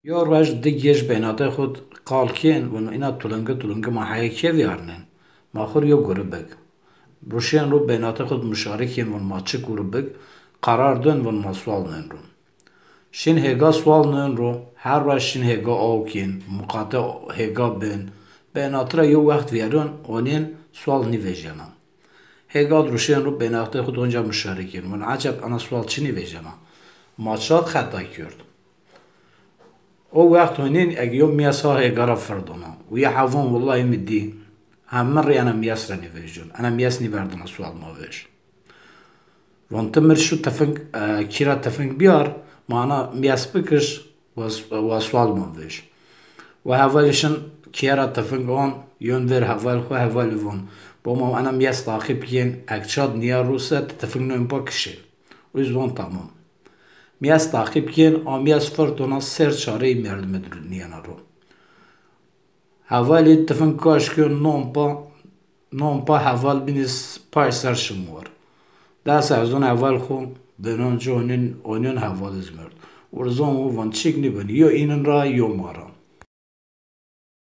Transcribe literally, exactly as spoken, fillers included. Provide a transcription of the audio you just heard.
Yo roj di gêj beynatê xud qal kên, vun ina tulungi tulungi ma heye kê viyarnên? Ma xur yo gurubig. Ruşên ru beynatê xud muşarik yên, vun ma çi gurubig, qarar dön, vun ma sual nên ru. Şin hêga sual nên ru, her roj şin hêga aw kên, muqate hêga bên, beynati ra yo wext viyarên, onên sual nîvejyena. Hêga di ruşên ru beynatê xud onca muşarik yên, vun eceb ena sual çi nîvejyena? Ma çad xeta kerd? O wext honîn eg yo mîyes ha hêga ra firdona. Û ya hevon wullayî mi dî. Hem mi rê ena mîyes ra nîvejyon. Ena mîyes nîverdina sual ma vej. Von ti mir şu tifing, e, kî ra tifing biyar, ma ena mîyes bikiş, wa s-, wa sual ma vej. Wa hevalî şin kîye ra tifing on, yon vêr heval xwu, hevalî von. Bo ma ena mîyes taqîb kên, eg çad nîya ruse, ti tifing nên pa kişên. Û iz von tamam. Mîyes taqîb kên, a mîyes firdona ser çareyî merdimî di nîyena ro. Hevalî tifing kaş kên, non pa, non pa heval bînî s-, pay ser şin war. Des erzon heval xwu, dênon ci onîn, onîn heval iz merd. Urzon wu van çîk nîbin, yo înin ra, yo ma ra.